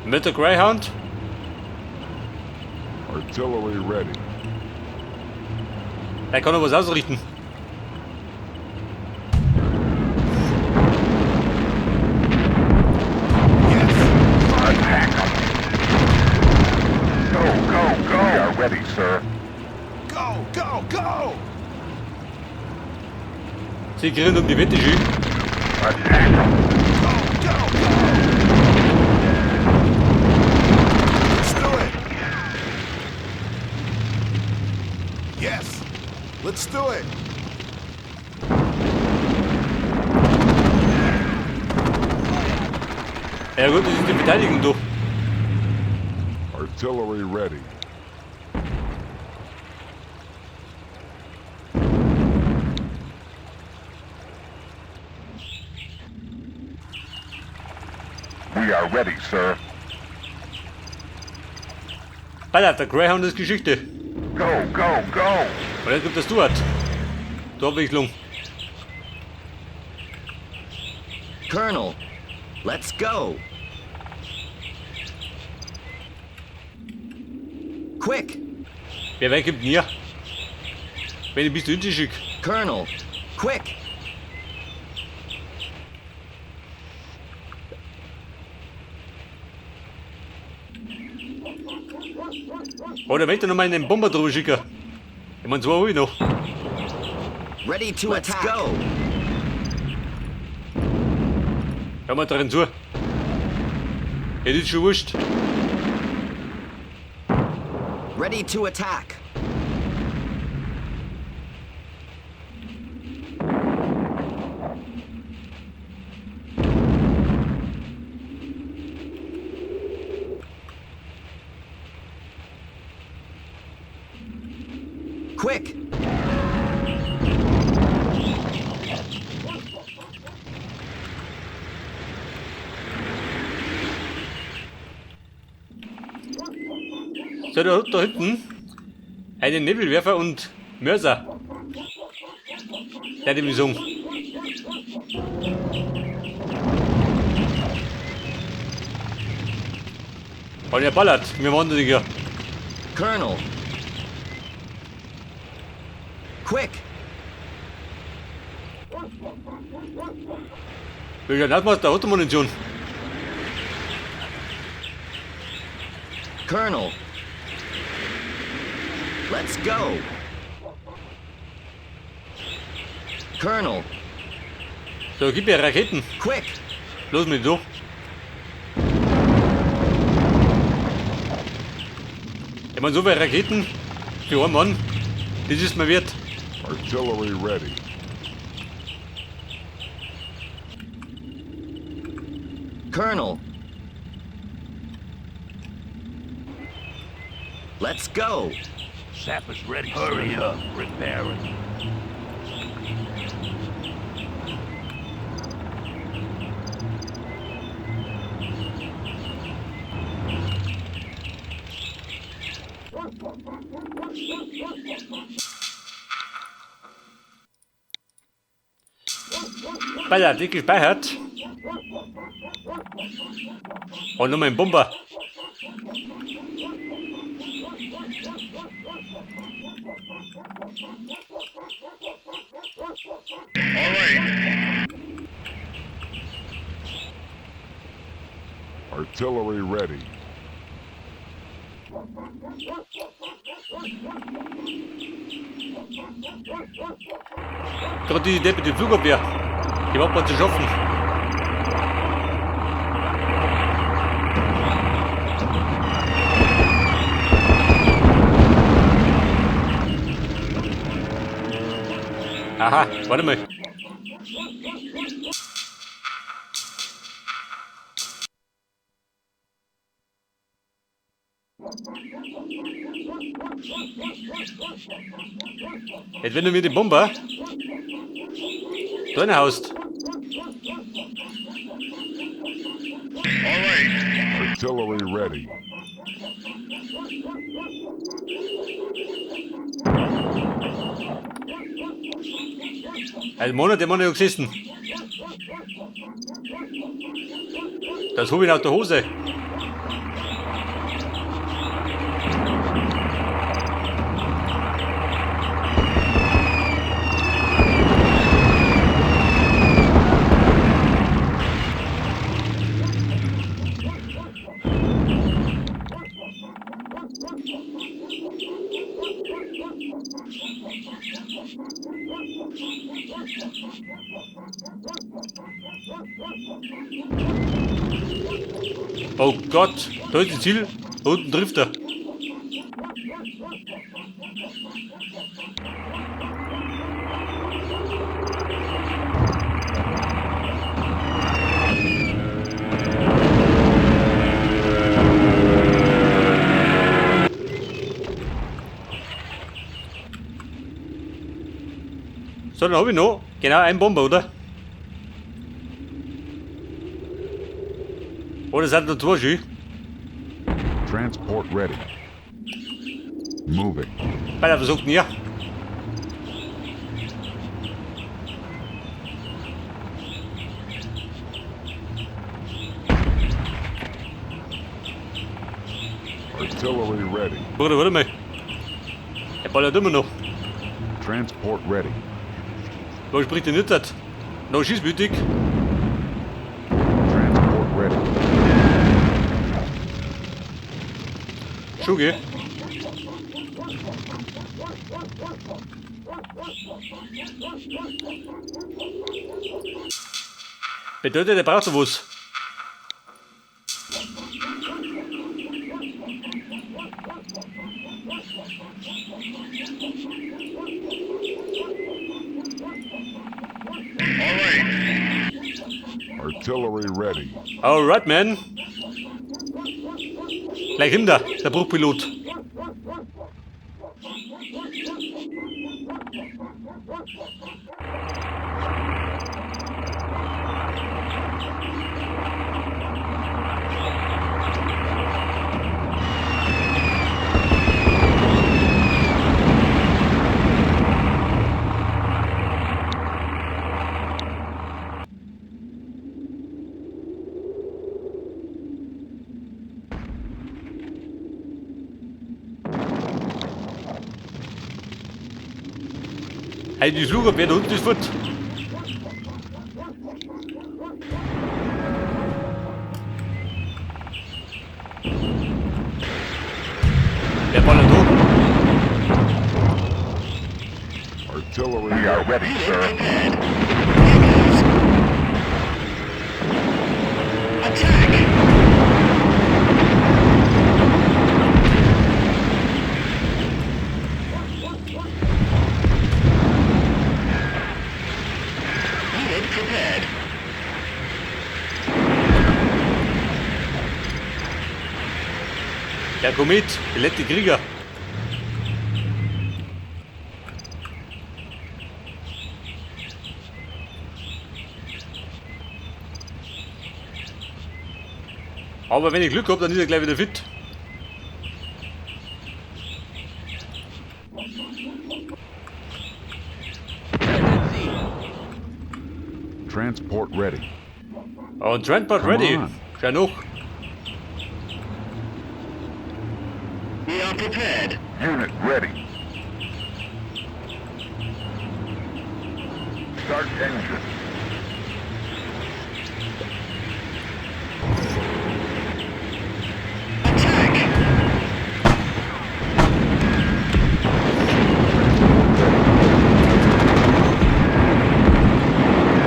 Mit der Greyhound. Artillery ready. Er kann noch was ausrichten. Yes. Attack 'em. Go, go, go. We are ready, sir. Go, go, go! Sie grillen um die Wette, schön. Attack 'em. Go, go, go! Let's do it! Yes! Let's do it! Ja gut, das ist die Verteidigung, du. Artillery ready. We are ready, sir. Alter, der Greyhound ist Geschichte. Go, go, go! Und jetzt kommt der Stuart. Zur Abwechslung. Colonel, let's go. Quick, Wer weit kommt denn hier? Wenn ich bist du hinten schick. Colonel, quick. Oder möchte noch mal einen Bomber drüber schicken? Ich meine, zwei hab ich noch. Ready to Let's attack. Go. Hör mal darin zu. Ja, das ist schon wurscht. Ready to attack. Quick! So, da hinten einen Nebelwerfer und Mörser. Der hat ihm sagen. Und er ballert. Wir machen das ja. Colonel. Quick! Welcher Landmaster hat Munition? Colonel. Let's go. Colonel. So, gib mir Raketen. Quick! Los mit so. Ich meine, so viele Raketen für einen Mann, das ist mir wert. Artillery ready. Colonel. Let's go. Sappers ready. Hurry up. Repairing. Bei der gespeichert. Und nochmal ein Bomber. Artillery ready. Gerade die Idee mit dem Flugabwehr. Die macht man zu schaffen. Aha, warte mal. Jetzt wenn du mir den Bomber da reinhaust. Artillery ready. Ein Monat, der Mann ja gesessen. Das hab ich aus der Hose. Oh Gott, da ist das Ziel. Da unten trifft er. So, dann habe ich noch genau einen Bomber, oder? Oder sind noch zwei schön? Transport ready. Moving. Bei der sagt ja. Artillery ready. Bruder, warte mal. Er ballert immer noch. Transport ready. Was spricht denn nicht? Noch schießwütig. Transport ready. Schon, gell? Bedeutet, er braucht sowas. Artillery ready. Alright, man. Gleich hin da, der Bruchpilot. Hey, die Flugabwehr da unten ist fort. Wer ballert da? Artillery We are ready. ready, sir. Prepared. Here goes. Attack! Unit prepared. Der Komet, der letzte Krieger. Aber wenn ich Glück habe, dann ist er gleich wieder fit. Transport ready. Und Transport Come ready. on. Schau noch. We are prepared. Unit ready. Start engine. Attack!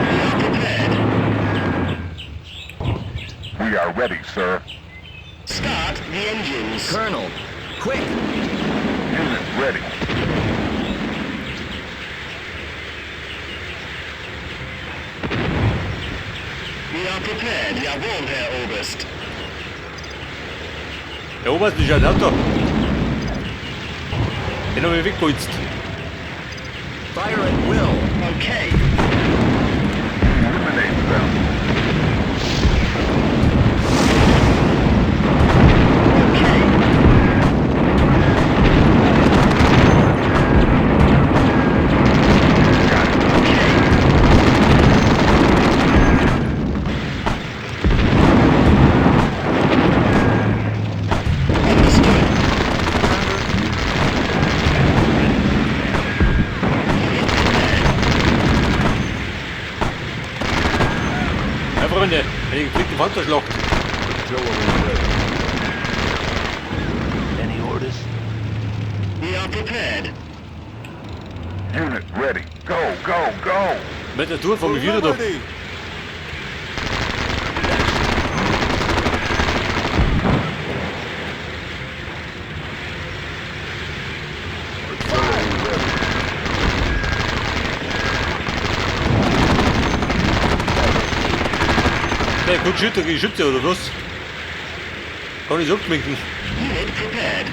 We are prepared. We are ready, sir. Start the engines. Colonel, quick! Unit ready. We are prepared. Jawohl, Herr Oberst. Der Oberst ist ja ein Auto. Den habe ich weggebolzt. Fire at will! Okay. Eliminate them. Okay. Okay. Understood. Unit prepared. Ja, Freunde, eine geflickte Panzerschlacht. Artillery ready. Any orders? We are prepared. Unit ready. Go, go, go. Mit der Tour For von mir wieder da. liberty! Gut Schütze gegen Schütze oder was? Kann ich abschminken. Unit prepared.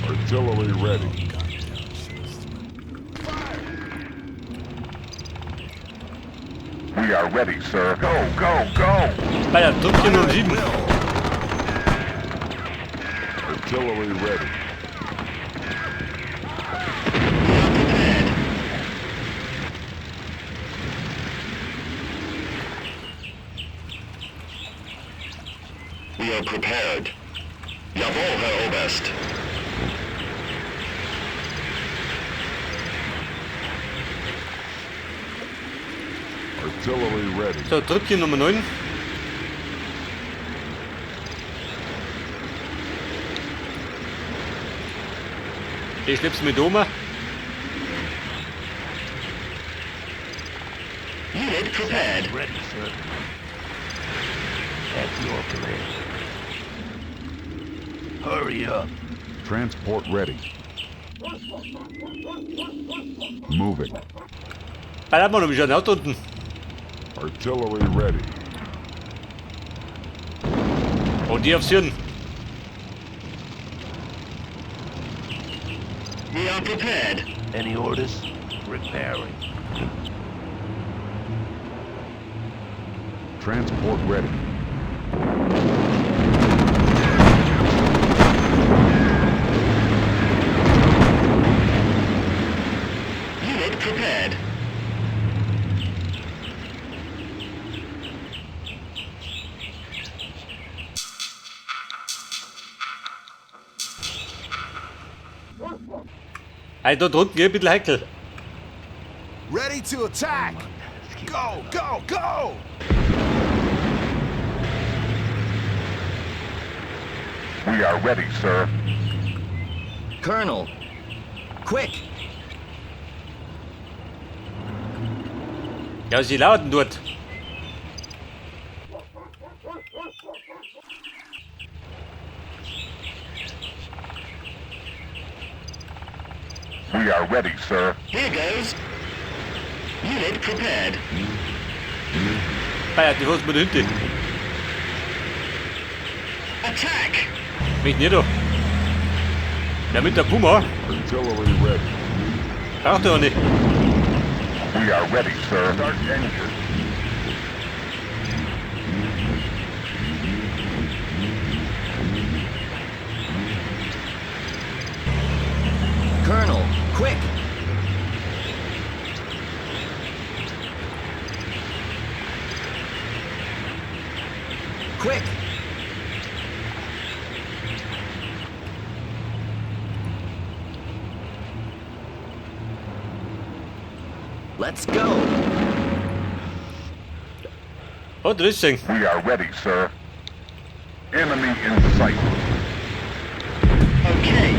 Artillery ready. We are ready, sir. Go, go, go! Alter, Trüppchen Nummer 7. Artillery ready. We are prepared. We are prepared. Jawohl, Herr Oberst. Artillery ready. So, Trüppchen Nummer 9. Die schleppst du mit Oma. Unit prepared. Ready, sir. At your command. Hurry up. Transport ready. Moving. Alter, Mann, wie schaut denn aus unten? Artillery ready. Und die aufs Hirn. We are prepared. Any orders? Repairing. Transport ready. Unit prepared. Alter, da drunten geht ein bisschen heikel. Ready to attack. Go, go, go. We are ready, sir. Colonel! Quick! Ja, sie lauten dort. We are ready, sir. Here goes. Unit prepared. Alter, die was mit hinten. Attack! Mich nicht da. Ja, mit der Puma. Artillery ready. Braucht er auch nicht. We are ready, sir. Start engine. Colonel! Quick! Quick! Let's go! Hat das Ding. We are ready, sir. Enemy in sight. Okay.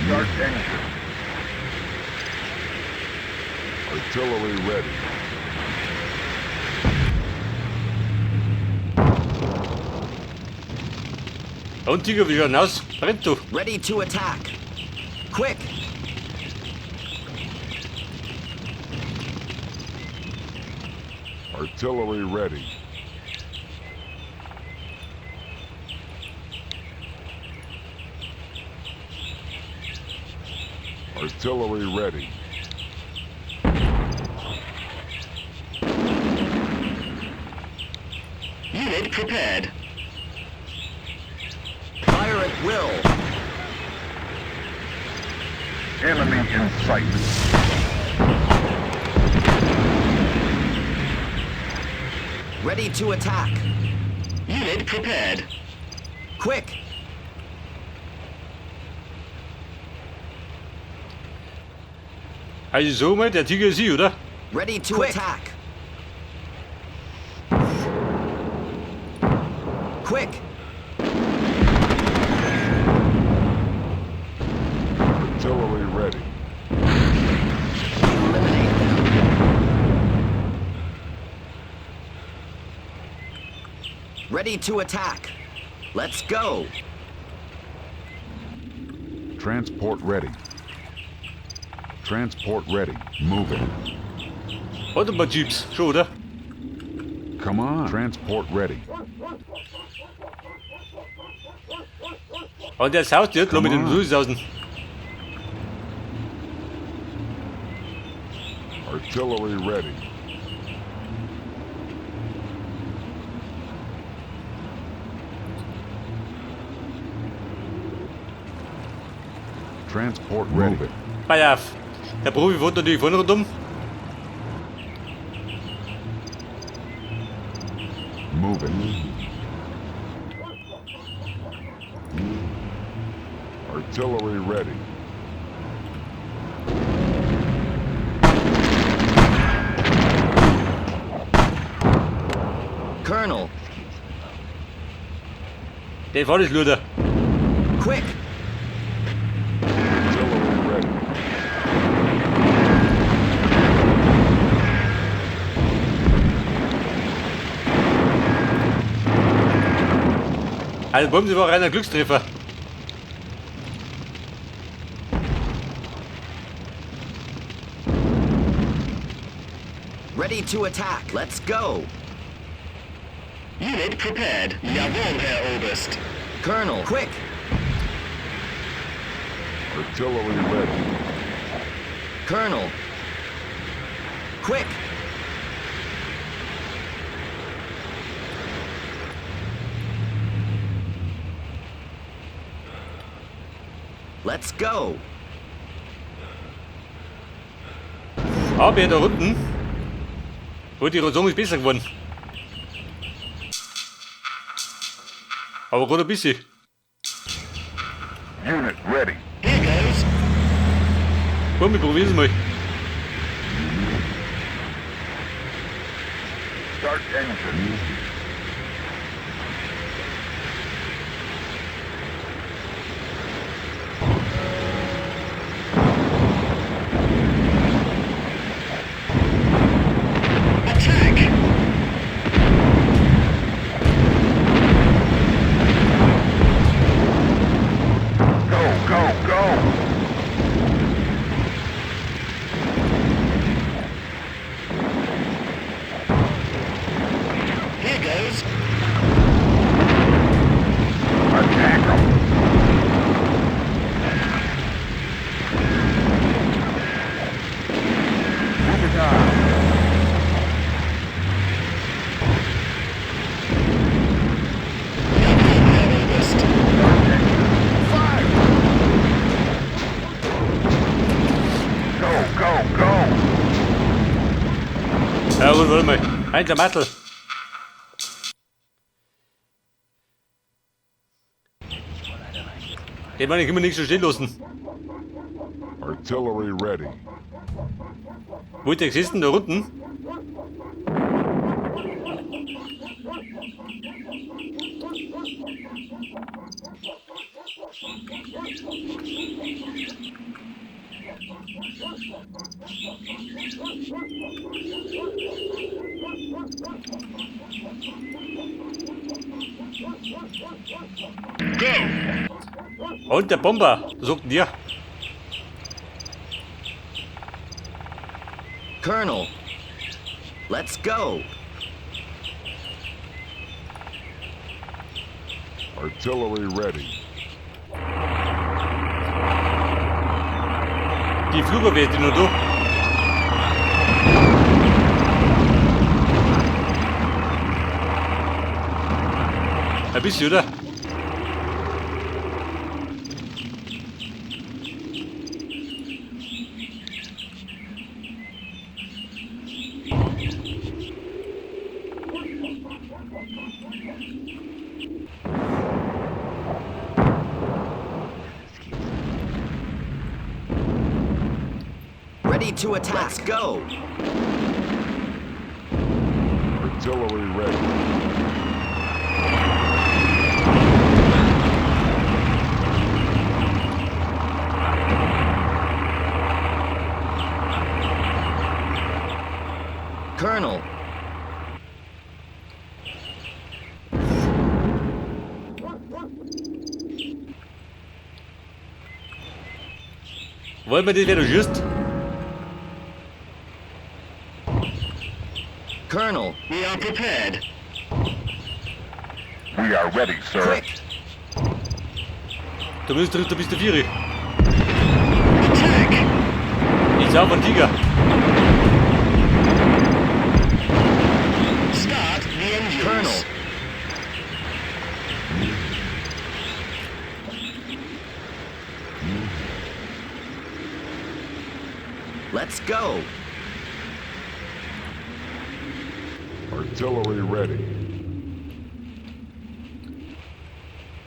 Start engine. Artillery ready. Und Tiger, wie schaut denn aus? Brennt du. Ready to attack! Quick! Artillery ready. Artillery ready. Unit prepared. Fire at will! Enemy in sight. Ready to attack! Unit prepared. Quick! Also so mal, der Tiger ist hier, oder? Ready to attack! Quick! Artillery ready. Eliminate them! Ready to attack! Let's go! Transport ready. Transport ready. Moving. Hat ein paar Jeeps, schon, oder? Come on. Transport ready. Und der saust jetzt, lass mich den raussausen. Artillery ready. Transport ready. Pass auf. Der Profi fährt natürlich vorne rundum. Moving. Artillery ready. Colonel, Der fährt das Luder. quick! Artillery ready. Also Bumse war reiner Glückstreffer. Ready to attack. Let's go. Unit prepared. Jawohl, Herr Oberst. Colonel, quick! Artillery ready. Colonel! Quick! Let's go! Aber da unten, wollte ich sagen, ist besser geworden. Aber gerade ein bisschen. Unit ready. Here goes. Komm, wir probieren's mal. Start engine. Attack! Go, go, go! Here goes. Attack 'em! Moving on. Jawohl, Herr Oberst. Fire! Go, go, go! Ja gut, warte mal. Ein Klamattel. Den meine ich immer nicht so stehen lassen. Artillery ready. Wo ist der gesessen? Da unten? Go! Und der Bomber. Was sagt denn der? Colonel! Let's go! Artillery ready. Die Flugabwehr ist die noch da. Ein bisschen, oder? Ready to attack. Let's go! Artillery ready. Colonel! Wollen wir das, wer du schießt? Colonel. We are prepared. We are ready, sir. Quick. Du bist dritter, bist der Viere. Attack! Ich sag von Tiger. Start the engines. Colonel. Let's go. Artillery ready.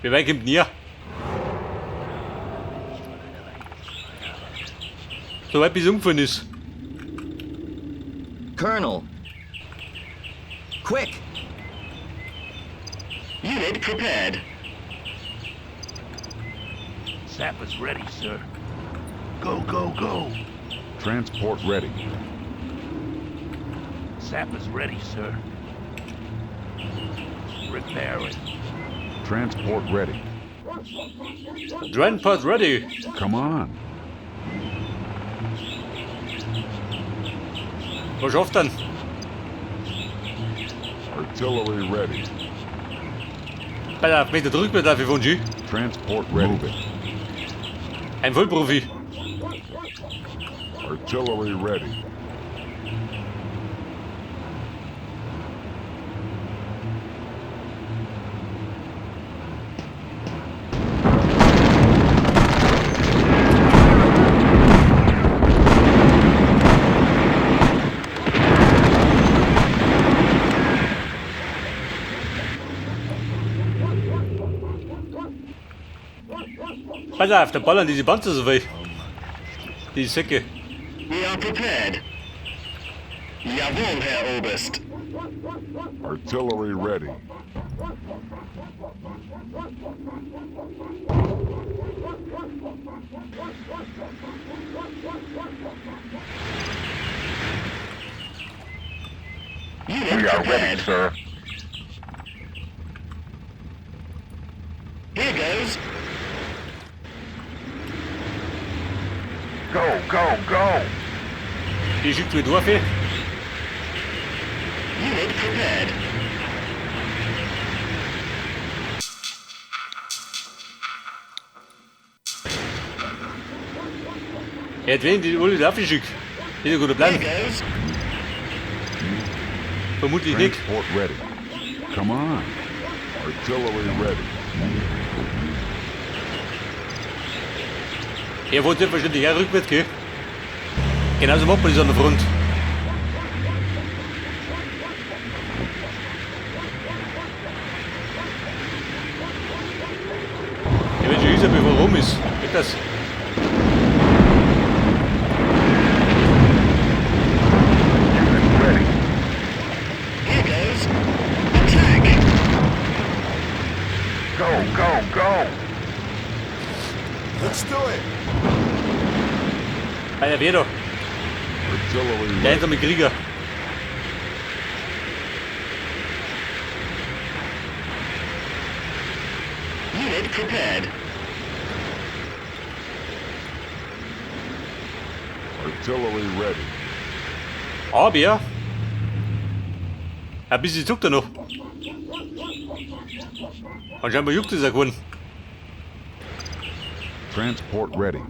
Wie weit kommt denn ihr? So weit bis umgefallen ist. Colonel. Quick. Unit prepared. Sappers ready, sir. Go, go, go. Transport ready. Sappers ready, sir. Repairing. Transport ready. Transport ready. Come on. Was schafft denn? Artillery ready. Pass auf, mit der Drücke darf ich von G. Transport ready. Move it. Ein Vollprofi. Artillery ready. Pass auf, da ballern diese Panzer so viel. Die Säcke. We are prepared. Jawohl, Herr Oberst. Artillery ready. Unit We are ready, prepared. sir. Here goes. Go, go, go! Die schickt mir Dorfe. Unit prepared. Er hat wen die alle Waffe schickt. Ist ein guter Here Plan. goes. Vermutlich nicht. Transport ready. Come on. Artillery ready. Er wollte selbstverständlich auch rückwärts gehen. Genauso macht man das an der Front. Ja, wenn schon ist, bevor er rum ist. Geht das? Unit ready. Here goes. Attack! Go, go, go! Let's do it. Alter, wer da? Artillery Der ready. einsame Krieger. Unit prepared. Artillery ready. Aber ein bisschen zuckt er noch. Anscheinend juckt es auch keinen. Transport ready.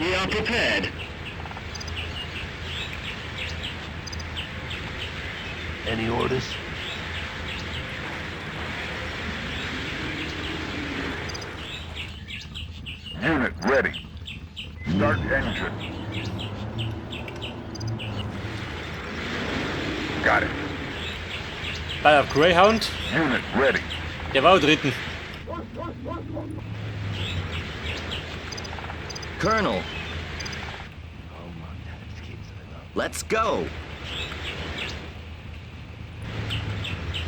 We are prepared. Any orders? Unit ready. Start engine. Got it. Bei der Greyhound, Unit ready. der war auch dritten. Colonel. Let's go.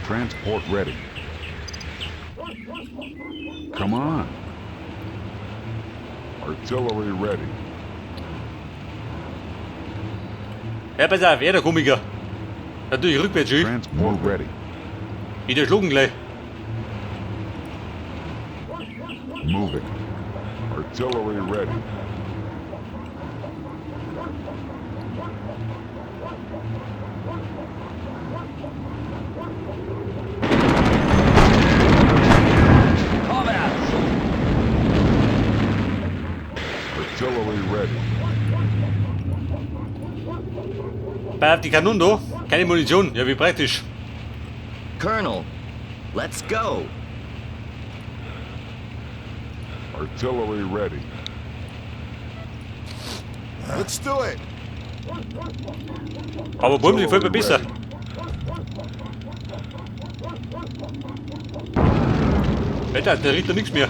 Transport ready. Come on. Artillery ready. Ja, pass auf, er der Komiker. Natürlich rückwärts schön. Transport ready. Wieder schlucken gleich. Moving. Artillery ready. Bei die Kanonen da, keine Munition. Ja, wie praktisch. Colonel, let's go. Artillery ready. Let's do it. Aber Bumsen gefällt mir besser. Alter, der riecht doch nichts mehr.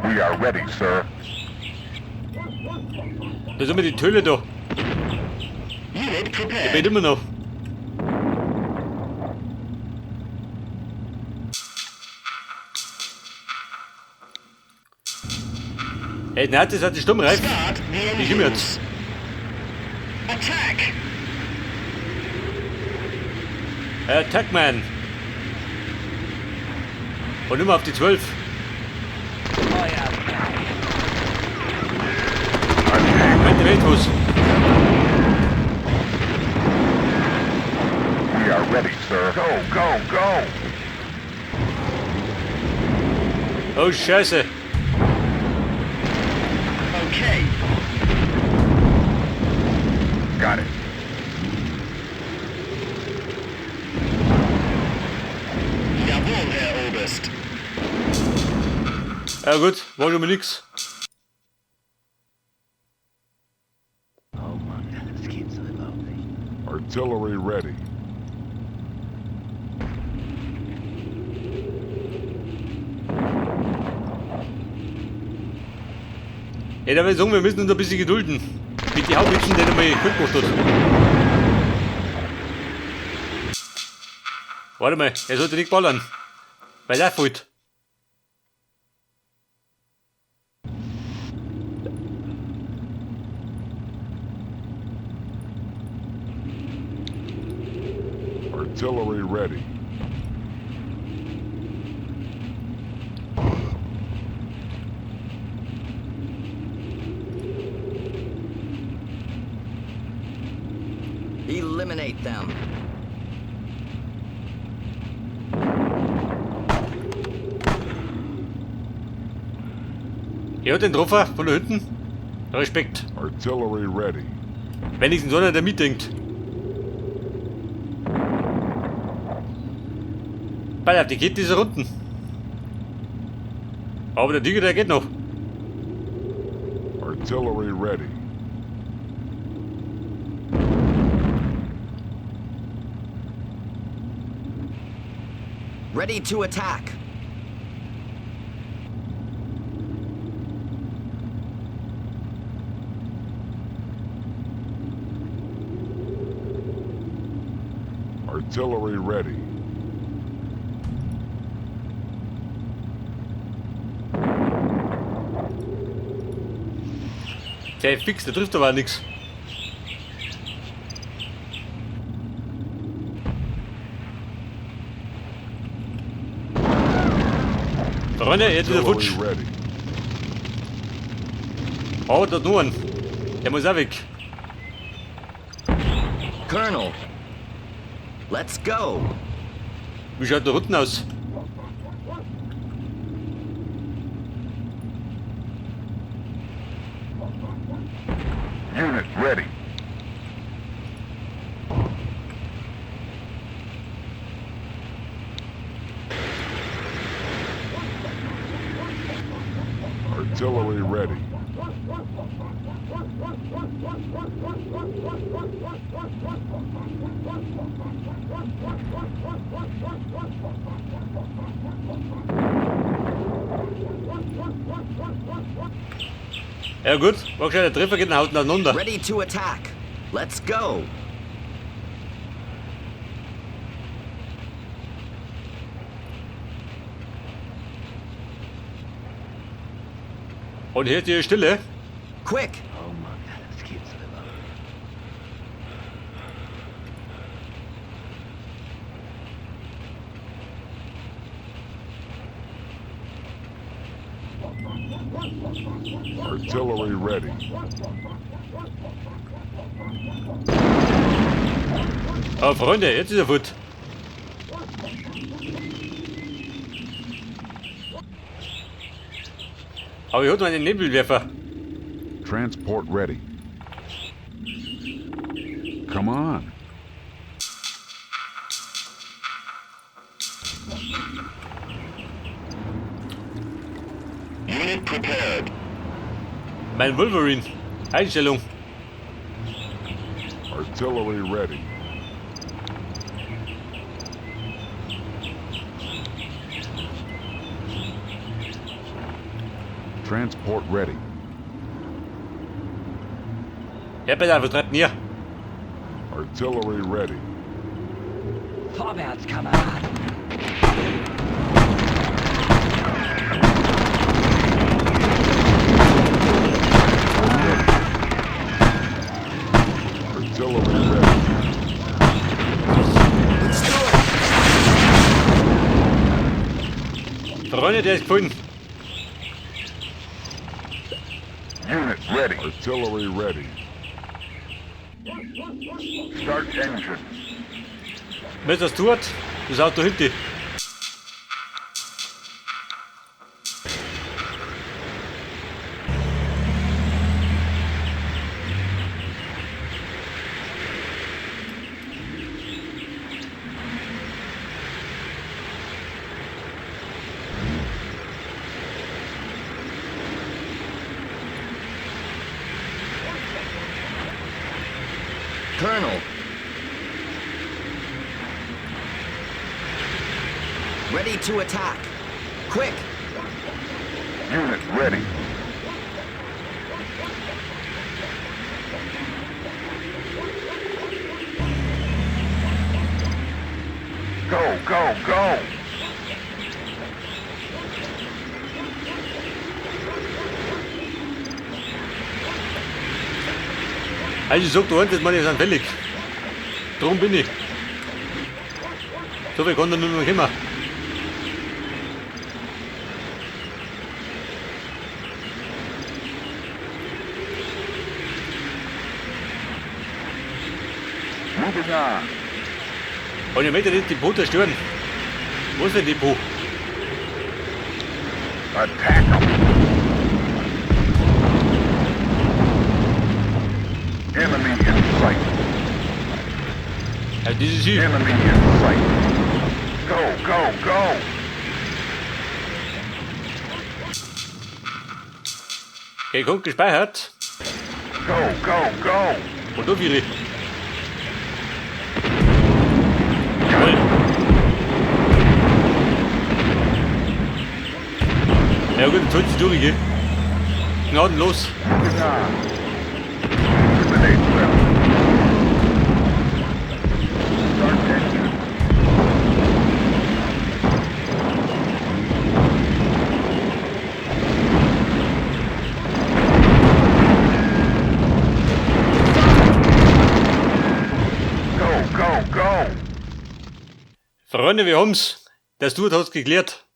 We are ready, sir. Da sind immer die Töle da. Unit Der prepared. brennt immer noch. Hey, nein, das hat die Sturmreif. Start the Ich immer engines. jetzt. Attack! Attack Man. Und immer auf die 12. Moment, der Weltfuß. We are ready, sir. Go, go, go! Oh, Scheiße. Okay. Got it. Jawohl, Herr Oberst. Ja gut, war schon mal nix. Oh Mann, das gibt's doch überhaupt nicht. Artillery ready. Ey, da will ich sagen, wir müssen uns ein bisschen gedulden. Mit die Haubitzen, der nochmal gut gemacht hat. Warte mal, er sollte nicht ballern. Weil er fällt. Artillery ready. Eliminate them. Er hat den Treffer von da hinten. Respekt. Artillery ready. Wenigstens einer, der mitdenkt. Bei die geht diese Runden. Aber der Tiger, der geht noch. Artillery ready. Ready to attack. Artillery ready. Der fix, der trifft aber nichts. Freunde, jetzt wieder futsch. Oh, da nur einen. Der muss auch weg. Colonel, let's go. Wie schaut der unten aus? Unit ready. Artillery ready. Ja gut, war gescheit, der Treffer geht nach auseinander. Ready to attack. Let's go. Und hier ist die Stille. Quick. Oh Mann, das gibt's doch überhaupt nicht. Artillery ready. Aber Freunde, jetzt ist fort. Aber ich hab noch einen Nebelwerfer. Transport ready. Come on. Unit prepared. Mein Wolverine. Einstellung. Artillery ready. Transport ready. Ja, bitte, was treibt denn ihr? Artillery ready. Vorwärts, Kameraden! Artillery ready. Let's do it. Freunde, der ist gefunden. Unit ready. Artillery ready. Start engine. Mr. Stewart, das Auto hinten. Colonel. Ready to attack. Quick. Unit ready. Go, go, go! Also ich sag, du das meine sind fällig. Drum bin ich. So viel kann da nur noch kommen. Moving on. Und ich möchte das Depot zerstören. Wo ist denn Depot? Attack 'em. Enemy in sight. Ja, dieses hier. Enemy in sight. Go, go, go! Okay, kommt gespeichert. Go, go, go! Und da wäre. Jawohl. Ja gut, jetzt holst du durch, gell? Gnadenlos. Moving on. Eliminate them. Start engine. Go, go, go! Freunde, wir haben's. Der Stuart hat's geklärt.